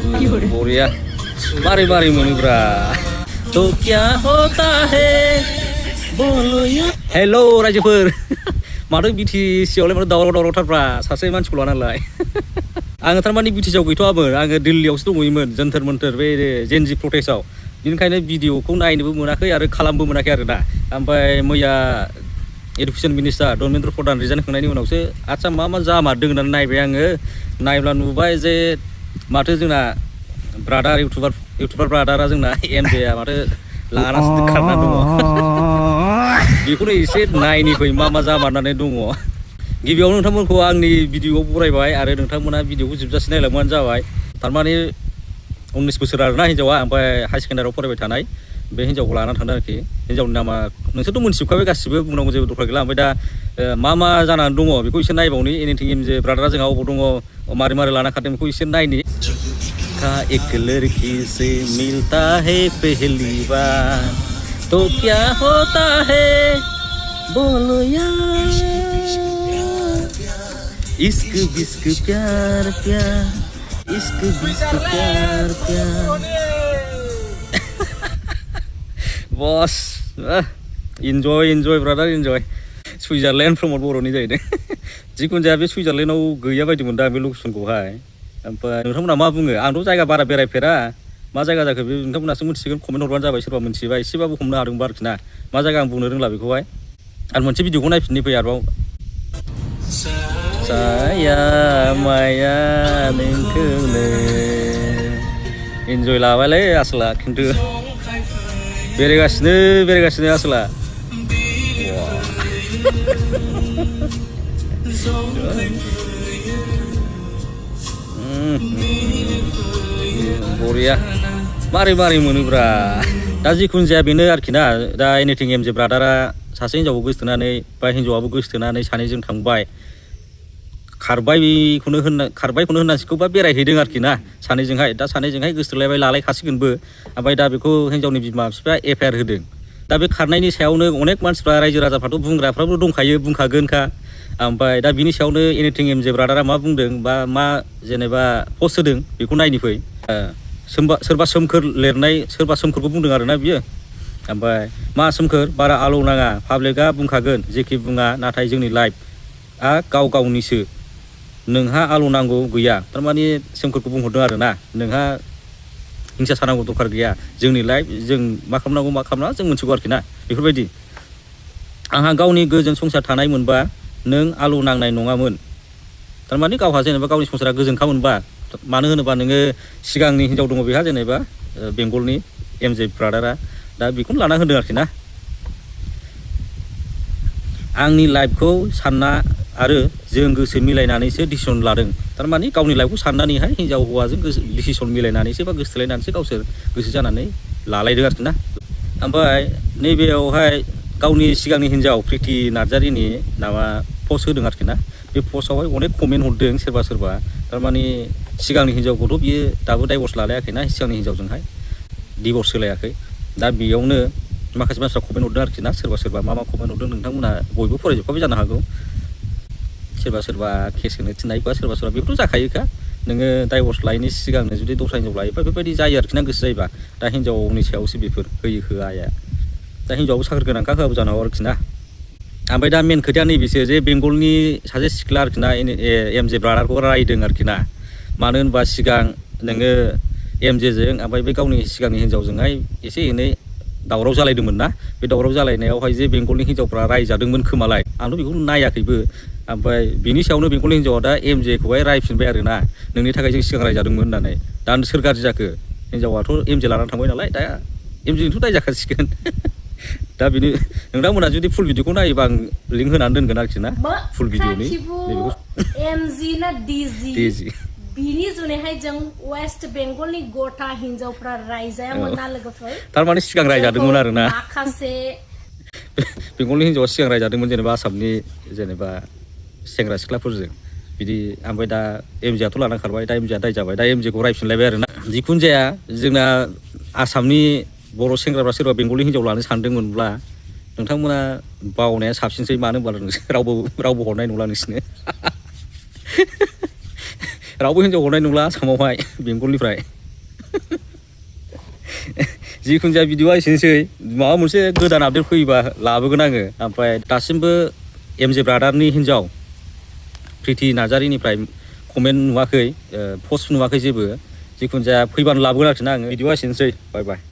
बरिया मारै मारै मोनोब्रा तो क्या होता है बोलो या हेलो रायजोफोर माथो बिटिसियावलाय माथो दावरावथारब्रा सासे मानसिखौ लानानैलाय आङो थारमाने बिटिसियाव गैथ'आमोन आङो दिल्लीयावसो दंहैयोमोन जन्थर मन्थर बे जेनजि प्रटेस्टआव बिनिखायनो भिडिअखौ नायनोबो मोनाखै आरो खालामबो मोनाखै आरो ना ओमफ्राय मैया education minister Dharmendra Pradhan resign होखांनायनि उनावसो आच्छा मा जामारदों होननानै नायबाय आङो नायब्ला नुबाय जे माथो जोंना ब्रादार इउटुबार ब्रादारा जोंना एमजेआ माथो लानासो खारना दङ बेखौनो एसे नायनि फै मा जामारनानै दङ गिबियाव नोंथांमोनखौ आंनि भिडिअआव बरायबाय आरो नोंथांमोना भिडिअखौ जोबजासे नायलांबानो जाबाय थारमाने 19 बोसोर आरोना हिन्जावा ओमफ्राय हाई सेकेन्डारियाव फरायबाय थानाय बे हिन्जावखौ लानानै थांदों आरोखि हिन्जावनि नामा नोंसोरथ' मोनथिजोबखाबाय गासिबो बुंनांगौ जेबो दरखार गैला ओमफ्राय दा मा जानानै दङ बेखौ एसे नायबावनि एनिथिं एमजे ब्रादारा जोंहा अबाव दङ मारै लाना खारदों बेखौ एसे नायनि का एक लड़की से मिलता है पहली बार तो क्या होता है बोलो यार इश्क बिस्क प्यार प्यार इश्क बिस्क प्यार प्यार बस इन्जय ब्रादार इन्जय सुइजारलेण्ड प्रमद बर'नि जाहैदों जिखुनु जाया बे सुइजारलेण्डआव गैया बायदि मोनदों आं बे लकेसनखौहाय ओमफ्राय नोंथांमोना मा बुङो आंथ' जायगा बारा बेरायफेरा मा जायगा जाखो बे नोंथांमोनासो मिथिसिगोन कमेन्ट हरबानो जाबाय सोरबा मिथियोबा एसेबाबो हमनो हादोंबा आरोखि ना मा जायगा आं बुंनो रोंला बेखौहाय आरो मोनसे भिडिअखौ नायफिननो फै आरोबाव साया माया नोंखौनो इन्जय लाबायलै आसोला खिन्थु बेरायगासिनो आसोला बरिया मारै मोनोब्रा दा जिखुनु जाया बेनो आरोखि ना दा एनिथिं एमजे ब्रादारा सासे हिन्जावखौ गोसोथोनानै बा हिन्जावाबो गोसोथोनानै सानैजों थांबाय खारबायखौनो होननांसिगौ बा बेरायहैदों आरोखि ना सानैजोंहाय दा सानैजोंहाय गोसोथोलायबाय लालायखासिगोनबो ओमफ्राय दा बेखौ हिन्जावनि बिमा बिफाया एफआइआर होदों दा बे खारनायनि सायावनो अनेक मानसिफ्रा रायजो राजाफ्राथ' बुंग्राफ्राबो दंखायो बुंखागोनखा ओमफ्राय दा बिनि सायावनो एनिथिं एमजे ब्रादारा मा बुंदों बा मा जेनेबा पस्ट होदों बेखौ नायनि फै सोरबा सोमखोर लिरनाय सोरबा सोमखोरखौ बुंदों आरोना बियो ओमफ्राय मा सोमखोर बारा आलौ नाङा पाब्लिकआ बुंखागोन जेखि बुङा नाथाय जोंनि लाइफआ गावनिसो नोंहा आलौ नांगौ गैया थारमाने सोमखोरखौ बुंहरदों आरोना नोंहा हिंसा सानांगौ दरखार गैया जोंनि लाइफ जों मा खालामनांगौ मा खालामनाङा जों मिथिगौ आरोखि ना बेफोरबायदि आंहा गावनि गोजोन संसार थानाय मोनबा नों आलौ नांनाय नङामोन थारमाने गावहा जेनेबा गावनि संसारा गोजोनखा मोनबा मानो होनोबा नोङो सिगांनि हिन्जाव दङ बेहा जेनेबा बेंगलनि एमजे ब्रादारा दा बेखौनो लाना होदों आरोखि ना आंनि लाइफखौ सानना आरो जों गोसो मिलायनानैसो डिसिसन लादों थारमाने गावनि लाइफखौ साननानैहाय हिन्जाव हौवाजों डिसिसन मिलायनानैसो बा गोसो थोलायनानैसो गावसोर गोसो जानानै लालायदों आरोखि ना ओमफ्राय नैबेयावहाय गावनि सिगांनि हिन्जाव प्रिति नार्जारिनि नामा पस्ट होदों आरोखि ना बे पस्टआवहाय अनेक कमेन्ट हरदों सोरबा थारमाने सिगांनि हिन्जावखौथ' बियो दाबो डाइभर्स लालायाखै ना सिगांनि हिन्जावजोंहाय डिभर्स होलायाखै दा बेयावनो माखासे मानसिफ्रा कमेन्ट हरदों आरोखि ना सोरबा मा कमेन्ट हरदों नोंथांमोना बयबो फरायजोबखाबाय जानो हागौ सोरबा केस होनो थिननाय बा सोरबा बेफोरथ' जाखायोखा नोङो डाइभर्स लायैनि सिगांनो जुदि दस्रा हिन्जाव लायोबा बेफोरबायदि जायो आरोखि ना गोसो जायोबा दा हिन्जावनि सायावसो बेफोर होआया दा हिन्जावाबो साख्रि गोनांखा होआबो जानो हागौ आरोखि ना ओमफ्राय दा मेन खोथाया नैबेसो जे बेंगलनि सासे सिख्ला आरोखि ना एमजे ब्रादारखौ रायदों आरोखि ना मानो होनबा सिगां नोङो एमजेजों ओमफ्राय बे गावनि सिगांनि हिन्जावजोंहाय एसे एनै दावराव जालायदोंमोन ना बे दावराव जालायनायावहाय जे बेंगलनि हिन्जावफ्रा रायजादोंमोन खोमालाय आंथ' बेखौ नायाखैबो ओमफ्राय बिनि सायावनो बेंगलनि हिन्जावा दा एमजेखौहाय रायफिनबाय आरोना नोंनि थाखाय जों सिगां रायजादोंमोन होननानै दा सोर गाज्रि जाखो हिन्जावाथ' एमजे लानानै थांबाय नालाय दा एमजेजोंथ' दाय जाखासिगोन दा बेनि नोंथांमोना जुदि फुल भिडिअखौ नायोबा आं लिंक होनानै दोनगोन आरोखि ना फुल भिडिअनि एमजि ना डिजि बिनि जुनैहाय जों वेस्ट बेंगलनि गथा हिन्जावफ्रा रायजायामोन ना लोगोफोर थारमाने सिगां रायजादोंमोन आरोना माखासे बेंगलनि हिन्जावा सिगां रायजादोंमोन जेनेबा आसामनि जेनेबा सेंग्रा सिख्लाफोरजों बिदि ओमफ्राय दा एमजेआथ' लाना खारबाय दा एमजेआ दाय जाबाय दा एमजेखौ रायफिनलायबाय आरोना जिखुनु जाया जोंना आसामनि बर' सेंग्राफ्रा सोरबा बेंगलनि हिन्जाव लानो सानदोंमोनब्ला नोंथांमोना बावनाया साबसिनसै मानो होनब्ला नोंसोर रावबो हरनाय नंला नोंसिनो रावबो हिन्जाव हरनाय नंला आसामावहाय बेंगलनिफ्राय जिखुनु जाया भिडिअआ एसेनोसै माबा मोनसे गोदान आपडेट फैयोबा लाबोगोन आङो ओमफ्राय दासिमबो एमजे ब्रादारनि हिन्जाव प्रिति नार्जारिनिफ्राय कमेन्ट नुवाखै पस्ट नुवाखै जेबो जिखुनु जाया फैबानो लाबोगोन आरोखि ना आङो भिडिअआ एसेनोसै बाय बाय